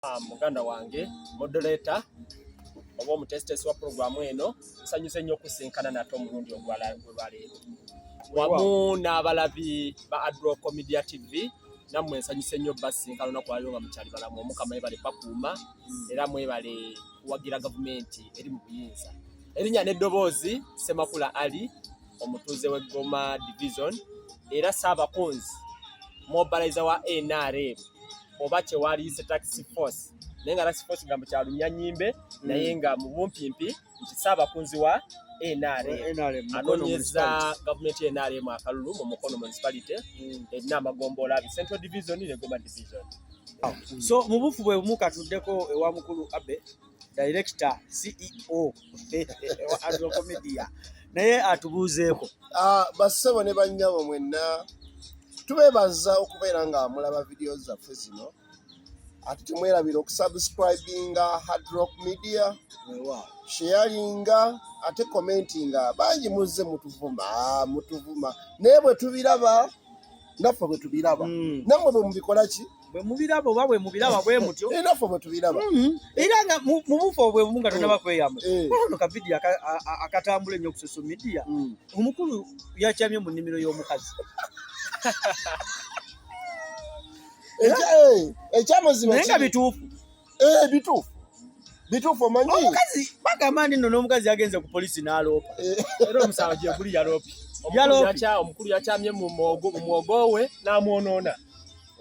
Muganda wange moderator oba omutesitesi wa puroguramu eno, nsanyuse nnyo okusinkana nate omulundi ogwalwaleero wamu n'abalabi ba Adrock Media TV. Nammwe nsanyuse nnyo basinkana olunaku lwaleero nga mukyali balamu. Omukama yebale bakuuma era mwebale kuwagira gavumenti eri mu buyinza. Erinnya n'eddoboozi, Ssemakula Ali, omutuuze w'e Goma Division era Ssaabakunzi mobilizer wa NRM oba kyewaliyise task force, naye nga task force gambo kya lunyanyimbe, naye nga mu bumpimpi nti Ssaabakunzi wa NRM anoonyeza gavumenti ya NRM akalulu mu Mukono Municipality erina amagombolola abiri, Central Division ne Goma Division. So mu bufu bwe bumu katuddeko ewa mukulu Abe, director, CEO wa Adrock Media, naye atubuuzeeko. Ah, bassebo ne bannyabo mwenna, tubeebaza okubeera nga mulaba vidiyo zaffe zino, ate temwerabira okusubscribinga Hard Rock Media, sharinga ate commentinga. Bangi muzze mutuvuma, mutuvuma, naye bwe tubiraba naffe bwe tubiraba, nammwe bwe mubikola ki? Bwe mubiraba oba bwe mubiraba bwe mutyo. Eh, naffe bwe tubiraba. Era nga mu bufu obwe bumu nga tonaba kweyama, ono ka vidiyo akatambula ennyo ku social media, omukulu yakyamye mu nnimiro y'omukazi. Ekyamazima naye nga bituufu. Eh, bituufu, bituufu, omanyi. Omukazi bagamba nti nno n'omukazi yagenze ku polisi n'aloopa. Era omusango gye guli, yaloopi. Yaloopi. Omukulu yakyamye mu muwogo we n'amwonoona.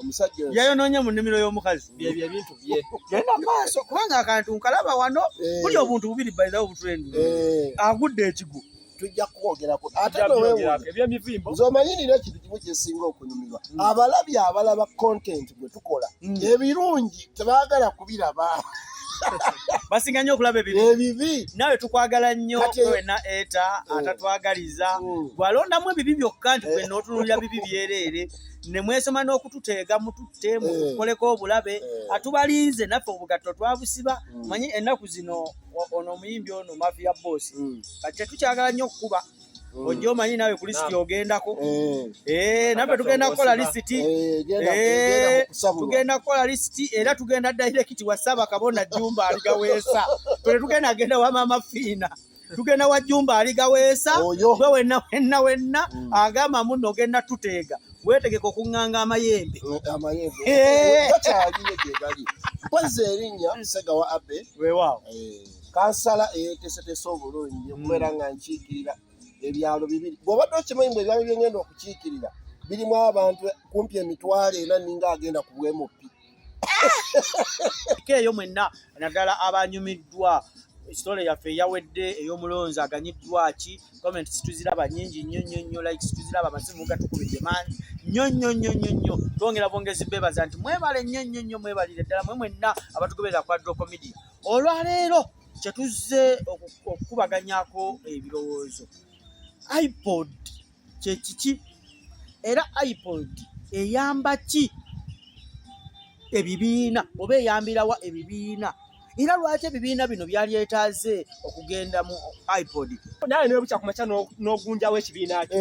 Omusajja oyo. Yayonoonye mu nnimiro y'omukazi. Byebyo ebintu bye. Genda maaso, kubanga akantu nkalaba wano. Buli obuntu bubiri bayizawo obutrend. Agudde ekigo. Tujja kukwogerako ate noweewuunya. Ebyemivimbo. Nze omanyi nina ekintu kimu kyesinga okunyumirwa: abalabi abalaba content gwe tukola, ebirungi tebaagala kubiraba. Basinga nnyo okulaba ebibi. Ebibi. Naawe tukwagala nnyo. Wena eta atatwagaliza, gwalondamu ebibi byokka nti gwe n'otunuulira bibi byereere, ne mwesoma n'okututeega, mututte, mutukoleko obulabe. Atubalinze naffe, obugatto twabusiba. Manyi ennaku zino ono omuyimbi ono Mafia Boss, kati tetukyagala nnyo okukuba. Ojja omanyi naawe ku lisiti ogendako. Naffe tugenda kukola lisiti. Genda mu kusabulwa. Tugenda kukola lisiti era tugenda direct wa Ssaabakabona Jumba Aligaweesa. Ffe tetugenda genda wa Maama Fiina, tugenda wa Jumba Aligaweesa. Oyo. Gwe wenna wenna wenna agamba muno ogenda tuteega, weetegeka okuŋŋanga amayembe. Amayembe gakyaliyo gye gali. Mpozi erinnya Segawa Abe. Weewaawo. Kansala eyeteeseteese obulungi okubeera nga nkiikirira ebyalo bibiri. Bw'obadde okimanyi bwe ebyalo byengenda okukiikirira birimu abantu kumpi 400,000, ninga agenda ku bwemupi. Eyo mwenna naddala abanyumiddwa story yaffe eyawedde ey'omulonzi aganyiddwa ki, comments tuziraba nyingi nnyo nnyo nnyo, likes tuziraba, amasimu gatukubidde mangi nnyo nnyo nnyo nnyo nnyo. Twongera bwongezi beebaza nti mwebale nnyo nnyo nnyo, mwebalire ddala mwe mwenna abatugoberera ku Adrock Media. Olwaleero kyetuzze okukubaganyako ebirowoozo, IPOD kyekiki era IPOD eyamba ki ebibiina oba eyambirawa ebibiina, era lwaki ebibiina bino byalyetaaze okugenda mu IPOD? Naye nebukya ku makya n'ogunjawo ekibiina kyo,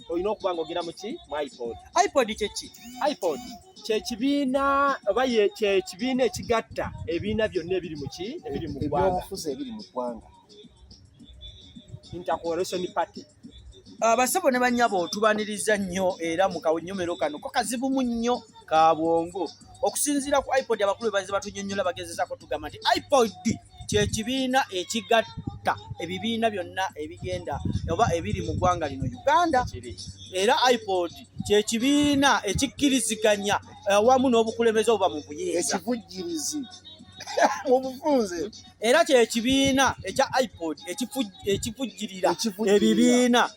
olina okuba nga ogenda muki? Mu IPOD. IPOD kyeki? IPOD kyekibiina oba kyekibiina ekigatta ebibiina byonna ebiri muki? Ebiri mu ggwanga. Ebyobufuzi ebiri mu ggwanga. Intercoalition Party. Abasebo ne bannyabo, tubaniriza nnyo era mu kanyomero kano ko kazibumu nnyo ka bwongo. Okusinziira ku IPOD, abakulu be bazze batunyonnyola, bagezezaako tugamba nti IPOD kyekibiina ekigatta ebibiina byonna ebigenda oba ebiri mu ggwanga lino Uganda. Kiri. Era IPOD kyekibiina ekikkiriziganya awamu n'obukulembeze obuba mu buyinza. Ekivujjirizi mu bufunze. Era kyekibiina ekya IPOD ekivujjirira Ekivujjirira. ebibiina,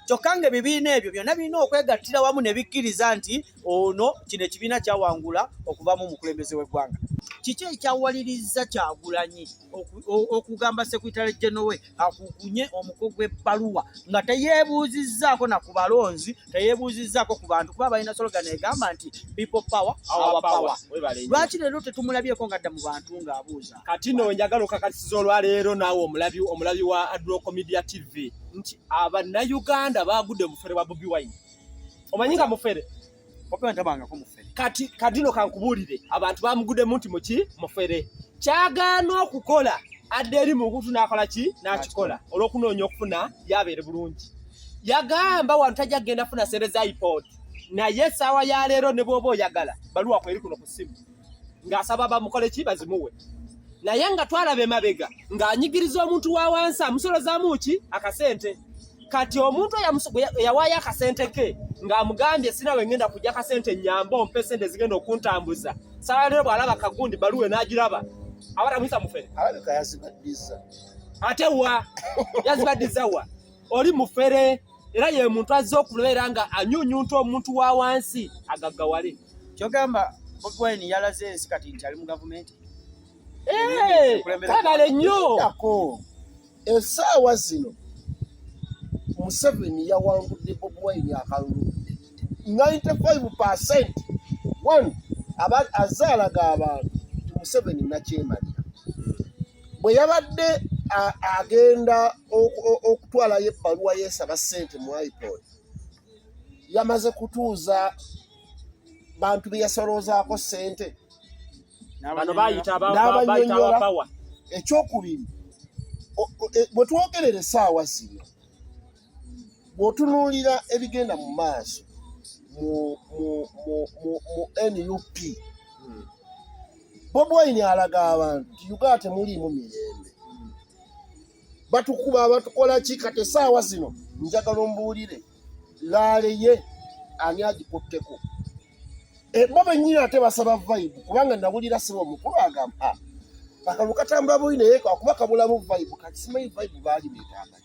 kyokka ng'ebibiina ebyo byonna birina okwegattira wamu ne bikkiriza nti ono kino ekibiina kyawangula okuvamu omukulembeze w'eggwanga. Kiki ekyawaliriza Kyagulanyi okugamba Secretary General we akukunye omuko gw'ebbaluwa nga teyeebuuzizzaako na ku balonzi, teyeebuuzizzaako ku bantu, kuba balina slogan egamba nti "People power, our power"? Webale nnyo. Lwaki leero tetumulabyeko ng'adda mu bantu ng'abuuza? Kati nno njagala okakasiza olwaleero naawe omulabi wa Adrock Media TV nti Abannayuganda baagudde mu bufere bwa Bobi Wine. Omanyi nga mufere? Bobi Wine tabangako mufere. Kati kadino kankubuulire, abantu bamuguddemu nti muki mufere, kyagaana okukola adda eri mukutu n'akola ki, n'akikola olw'okunoonya okufuna yabeere bulungi. Yagamba wano tajja kugenda funa sente za IPOD, naye essaawa ya leero ne bw'oba oyagala baluwa kweri kuno ku ssimu ng'asaba bamukole ki, bazimuwe. Naye nga twalaba emabega ng'anyigiriza omuntu wa wansi, amusolozaamu ki akasente. Kati omuntu eyawaayo akasente ke ng'amugambye sinawe ngenda kujja akasente nyambe ompe sente zigenda okuntambuza, saawa leero bw'alaba kagundi baluwe n'agiraba aba tamuyisa mufere. Alabika yazibaddiza. Ate wa yazibaddiza wa oli mufere, era ye muntu azze okubeera nga anyunyunta omuntu wa wansi agaggawale. Kyogamba Bobi Wine yalaze ensi kati nti ali mu gavumenti. Kabale nnyo. Ako essaawa zino Museveni yawangudde Bobi Wine akalulu 95%. One, azze alaga abantu nti Museveni nakyemalira. Bwe yabadde agenda okutwalayo ebbaluwa yeesaba ssente mu IPOD, yamaze kutuuza bantu be yasoloozaako ssente. Bano bayita N'abanyonnyola. abapawa. Ekyokubiri, bwe twogerera essaawa zino, bw'otunuulira ebigenda mu maaso mu NUP, Bobi Wine alaga abantu nti Uganda temuliimu mirembe, batukuba, batukola ki. Kati essaawa zino njagala ombuulire rally ye ani agikutteko? Bo bennyini ate basaba vibe, kubanga nawulira siba omukulu agamba, "Ah, akalulu katambula bubi naye akuba kabulamu vibe." Kati simanyi vibe baali beetaaga.